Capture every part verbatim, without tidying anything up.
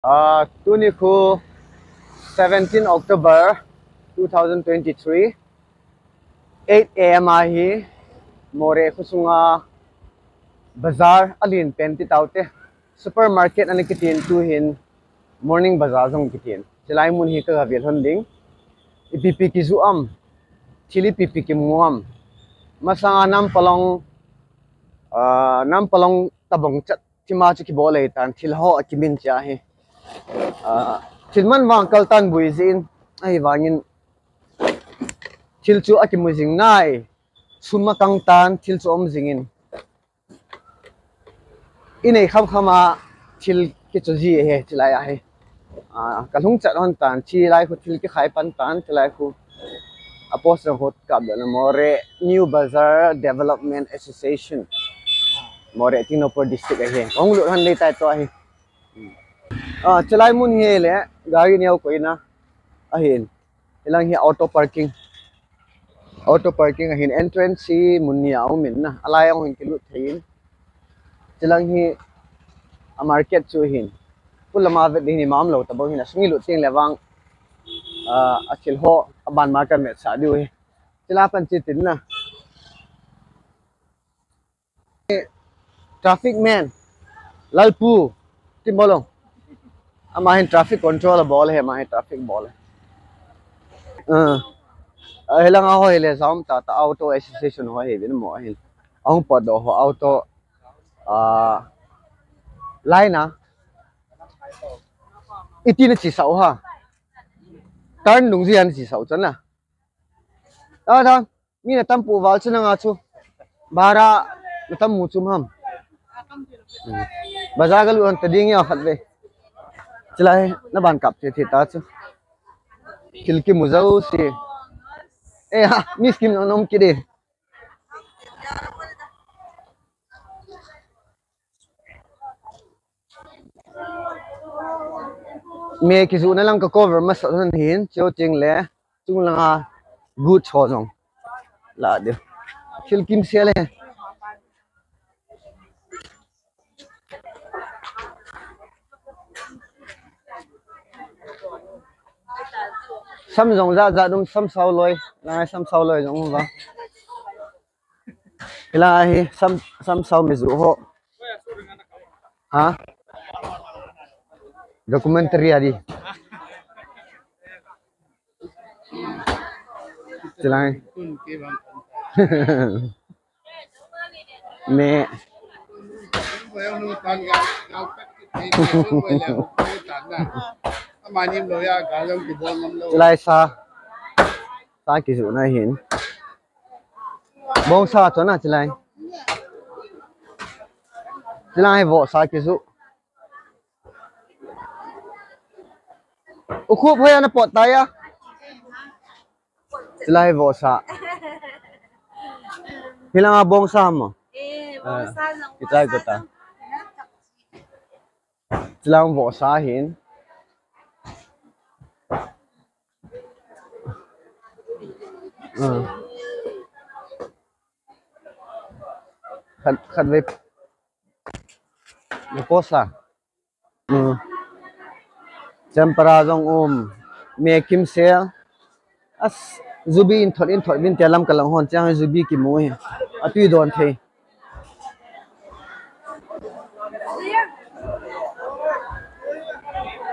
Ah, tuni khu seventeen October two thousand twenty-three, eight A M ahi, Moreh khu sunga bazar alen pen ti taute. Supermarket ana kitin, tuhin morning bazar jong kitin. Chulai mun hi ka gavel hon ding. Ipi pi kiju am, thil ipi pi kimu am. Masanga nam palong, ah, nam palong tabang chat thima chu kibol lei tan, thil ho akimin chia hi. Ah, thil man vang kal tan bui jin, ahivangin thil chu akimu jing nai, sum akang tan, thil chu um jingin. Inei kham kham a thil kichu ji ahi, chulai ahi. Ah, ka lhung chat hon tan, chulai khu thil kikhai pan tan, chulai khu a post jong khu kap doh na Moreh New Bazar Development Association. Moreh Tengnoupal District ahi. Ka hung lut hon dei tai tua hi. Ah, chulai mun hi le, gari neo koina ahin. Hilang hi auto parking. Auto parking ahin, entrance hi mun ni a um in na. Alai a hung hin kilut thei in. Chulang hi a market chu hin. Pulama vet ding ni mam lo tabang hin, asunga ilut teng le vang, ah, a thil ho, aban ma ka metsah diu hi. Chula pan chi tin na. Traffic man, Lalpu, tin bolong. Ama hin traffic control abol e, ama hin traffic bol e. Ah, ah, hilang a ho hi le, jam ta ta auto association ho hi, bin mo hin. Ahung pot doh ho auto, ah, line a. Iti na chi sao ha. Turn nung ji an chi sao chan na. Ah, thang. Mi na tam pu val chu nanga chu. Bara na tam mu chu ham. Hmm. Bazar galut hon ta ding ya khat ve. Chulai na ban kap the the ta chu. Thil kimu jouse. Eh ha, mi skim nong nong kide. Me kijuna lang ka cover masa hon hin, cheu ting le, chung langa good cho jong. La de. Thil kimsel e. Sam jong ja ja dum, sam sao loi, la sam sao loi jong va. Hilai hi sam, sam sao mi ju ho. Ha? Documentary a di. Chulai. Me. Chulai sa. Sa kiju na hin. Bongsa chu na chulai. Chulai vohsa kiju. Ukhup hoi ana pot tai a. Chulai vohsa. Hilanga bongsa mo. Eh, bongsa jong, kichai ko ta. Chulai vohsa hin. Ah. Khat, khat ve. Naposa. Hmm. Champara jong um. Me kimsel. As, jubi in thot in thot vin te lam ka lang hon chang jubi kimu hi. Atui don thei.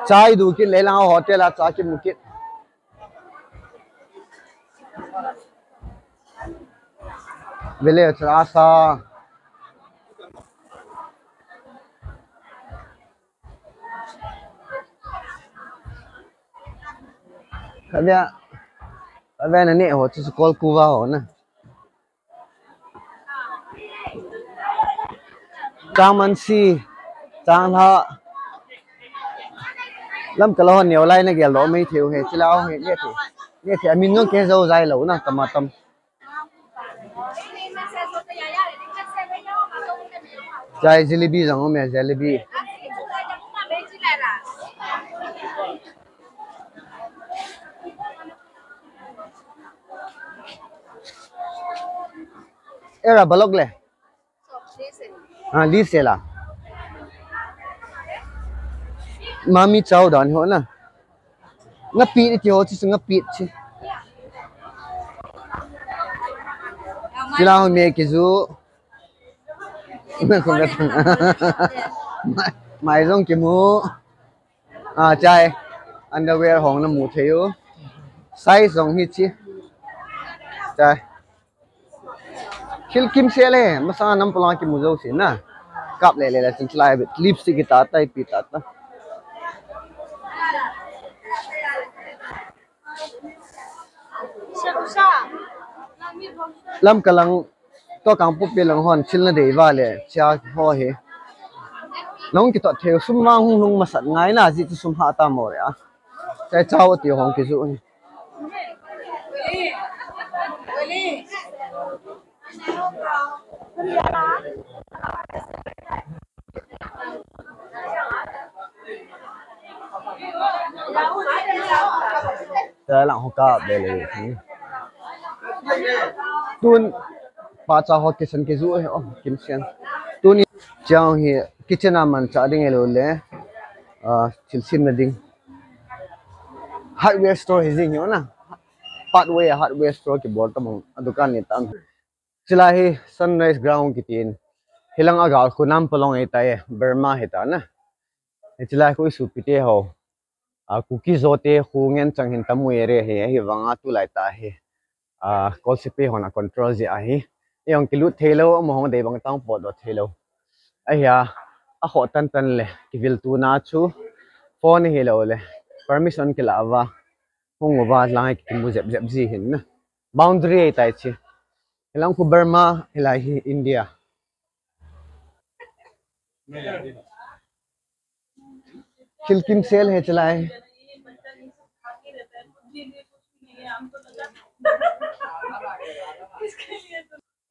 Chai du kit le lang hotel a cha kimu kit. Vele cha sa. Kavya, kavya na ne ho chu kol kuva ho na. Chang man si, chang lha. Lam ka lo neo lai na gel lo mai theu he, chila he, ne theu. Ne theu, amin nong ke zo zai lo na, tama tam. Chai jalebi jang um e, jalebi. Era balok le. Ah, li se la. Mami chow dan ho na. Nga pi ti ho chi nga pi chi. Chila ho me kizu. Mai jong kimu. Ah, chai. Underwear hong na mu thei u. Size jong hi chi. Chai. Thil kimsel e, masa nam pala kimu jo si na. Kap le le le sin chilai bit. Lipstick kita ta, pi ta ta. Lamka lang, to Kangpokpi lang hon, thil na dei va le, chia ho hi. Nong kitot thei, sum vang hung hung masat ngai na, ji chu sum ha ta mo ya. Chai chow ti hong kizu hi. Chai lang ho kap le le. Tun pa cha ho kitchen kizu hi, oh, kimsel. Tun chang hi kitchen a man cha ding e lo le. Ah, thil sim na ding. Hardware store hi jing hi na. Parkway hardware store kibol ta bang a dukan ni tan. Chilai hi Sunrise Ground kitin. Hilang a gal khu nam palong ei tai, Burma hi ta na. Hi chilai khu isu pite ho. A Kuki Zo te khu ngen chang hin tamu area hi, hi vanga tulai ta hi. A Kolsipi hon a control ji ahi. Ei hong kilut thei lo, mo hong dei bang tang pot do thei lo. Ahi a, a kho tan tan le, kivil tu na chu. Phone hi lo le. Permission kila va. Hung va lang kimu jep jep ji hin na. Boundary ei tai chi. Hilang khu Burma, hilai hi India. Thil kimsel hi chilai.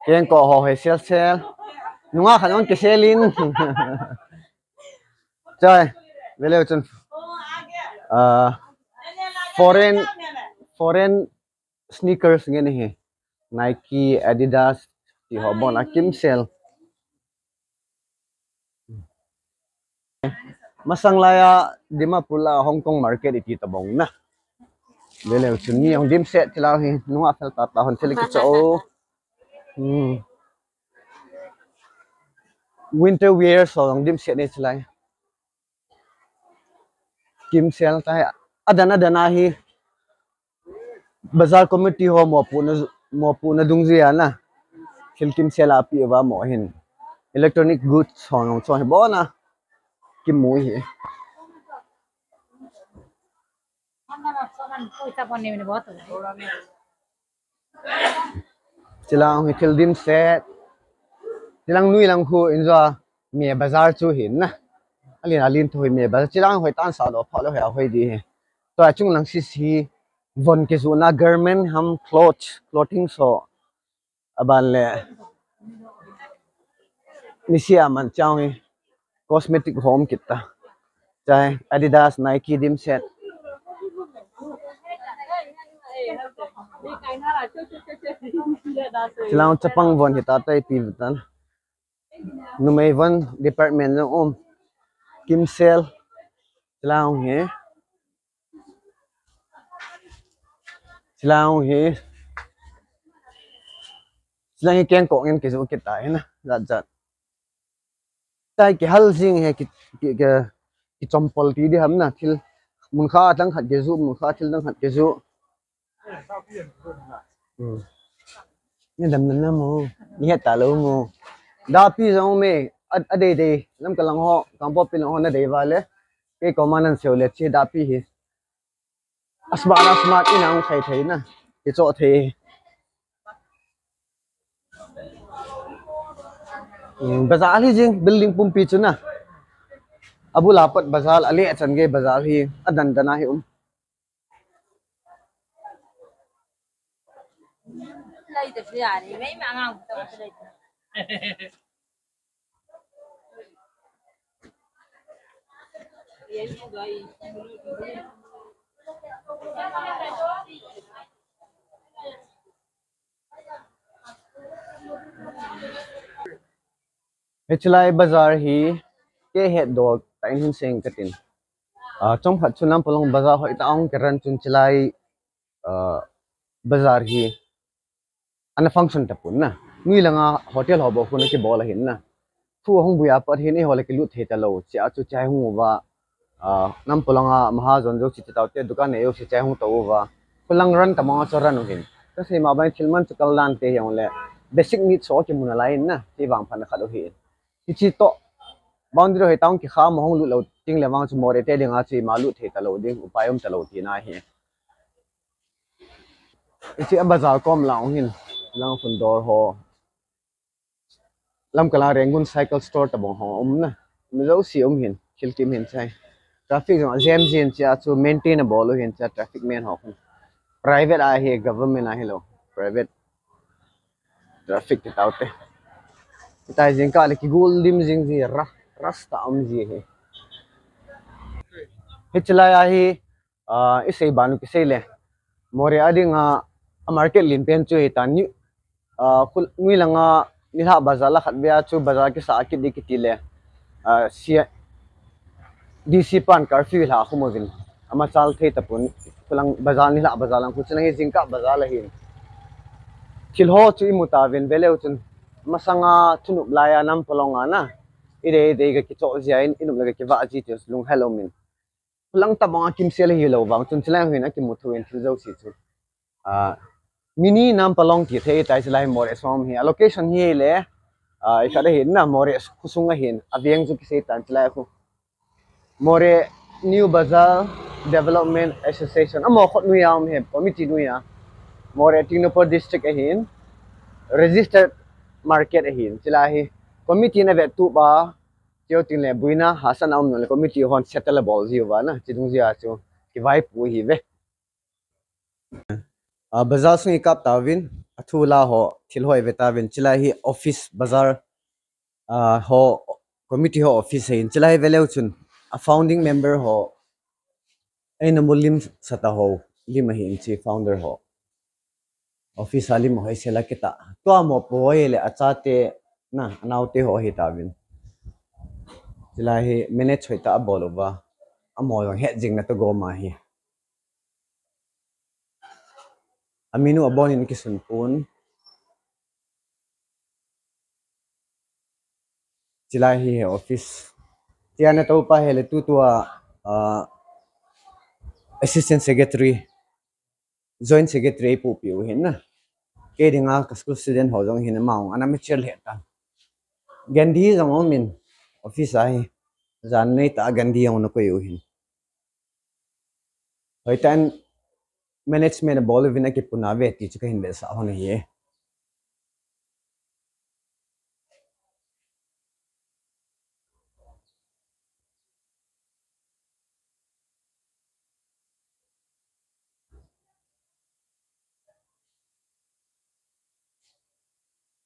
Keng ko ho he sel sel. Nunga khan on ke selin. Chai. Vele chun. Ah, foreign, foreign sneakers nge ni hi. Nike, Adidas, ti ho bon a kimsel. Masang laiya Dimapur la Hong Kong market iti tabong na. Lele chun ni hong dimset ti la hi nunga fel ta ta hon thil kicho. Hmm. Winter wear so hong dimset ni chilai. Kimsel ta hi. Adan adan ahi. Bazar committee ho mopu na, mopu na dungjuia na. Thil kimsel a pi va mo hin. Electronic goods ho nong cho hi bona. Kimu hi. Chilang hi thil dimset. Chilang nui lang khu injo me bazar chu hin na. Alin alin thu hi me bazar. Chilang hoi tan sa lo pha lo he hoi di hi. Tua chung lang sisi von kizuna garment ham clothes, clothing so. Aban le. Nisi aman chang hi. Cosmetic hom kita. Chai Adidas, Nike dimset. Chilang chapang von hita tai pi vitan. Numei von department jong um. Kimsel. Chilang hi. Chilang hi. Chilang hi keng ko ngen kizu kita hi na. Jat jat. Tai kihal jing he ki, ki, ki, kichompol ti di ham na thil. Mun kha dang khat kizu, mun kha thil dang khat kizu. Hmm. Ni dam na na mo. Ni het ta lo mo. Dapi jong me. A, a dei dei. Lamka lang ho. Kangpokpi lang ho na dei va le. Kei ko manan seo le chi dapi hi. Asmat, asmat ina hong thei thei na. Kicho thei. Hmm, bazar hi jing building pumpi chu na. Abul a pat bazar ale achan gei bazar hi adan dan a hi um. Hichelai bazar hi kei het do ta in hin seng katin. Ah, chomkhat chu Nampalong bazar hoitah a hung kiran chun chilai, ah, bazar hi ana function tapon na. Nui langa hotel ho bou khu ana kibol ahin na. Thu ahung bui apat hin eiho le kilut thei talou. Chea chu chai hung uva, ah, Nampalong a mahajon jouse, chitaote dukan nei jouse chai hung tou uva. Khulang ran tamang a chu ran u hin. Kasei ma bang thil man chu kal dan te hijongle basic needs ho kimu nalai in na. Ti vang phatna khat u hi. Hiche toh boundary hoitah a hung kikham a hung lut lou teng le vang chu Moreh te dinga chu ima lut thei talou ding, upai um talou tina ahi. Hiche a bazar kom lang hin, lang khun dor ho. Lamkal a Rangoon Cycle Store tabang ho um na. Mi jouse um hin, thil kim hin chai. Traffic jong a jam jin chea chu maintain abol u hin chea traffic man ho khun. Private ahi, government ahilou. Private traffic ti taute. Hitia jingkah le kigul lim jing ji ra, rasta um ji hi. Hiche lai ahi, ah, isei banu kisei le. Moreh a dinga, a market len pen chu hitan ni, ah, khul-, nui langa nilhah bazar la khat vei a chu bazar kisa kit di kiti le. Ah, sia, D C pan curfew la khum uvin. Ama chal thei tapon khulang bazar nilhah bazar lang khu chuna hi jingkah bazar la hin. Thil ho chu imu tauvin veleu chun masanga thunop laiya Nampalong a na. Idei idei ga kichoh jia in, inop le ga kivah ji ti lunghel um in. Khulang tabang a kimsel hilou vang chun chilai hin akimu thou in thil jouse chu. Ah, mini Nampalong ti thei tai chilai Moreh som hi. A location hi le, ah, ikhat ahin na Moreh khosung ahin. Aveng chu kisei tan chilai khu. Moreh New Bazar Development Association. Amaho khut noiya um hi, committee noiya. Moreh Tengnoupal District ahin. Registered market ahin. Chilai hi committee na ve tu ba. Cheu teng le buina hahsatna um le committee hon settle abol jiu va na. Chidung jia chu kivaipu hi ve. Ah, bazar sung ikap tauvin, athu la ho, thil ho ive tauvin, chilai hi office bazar, ah, ho, committee ho office ahin, chilai veleu chun, a founding member ho, eina mu lim sata ho, lim ahin chi founder ho. Office a lim ho isei la kita. Tua mo po le achate na, anaote ho hi tauvin. Chilai hi manage hoitah abol uva. Amaho jong het jing na to goma hi. Aminu abon in kisun pon. Chilai hi he office. Tia na topa hi le tutua, ah, assistant secretary, joint secretary ipu piu hin na. Kei dinga ka school student ho jong hin amang ana mature le ta. Gandhi jong um in office ahi. Jan nei ta Gandhi jong na koi u hin. Hoitah in management abol uvin akipuna ve ti chu kahin vetsah hon ahi.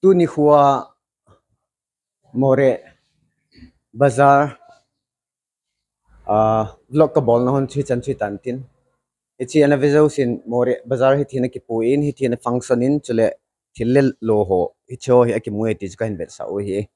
Tuni khua Moreh Bazar, ah, vlog kabolna hon chu hichan chu hitan tin. Hiche ana ve jousen Moreh Bazar hitin akipu in, hitin afunction in, chule thil le lo ho, hiche ho hi akimu e ti chu kahin vetsah u ahi.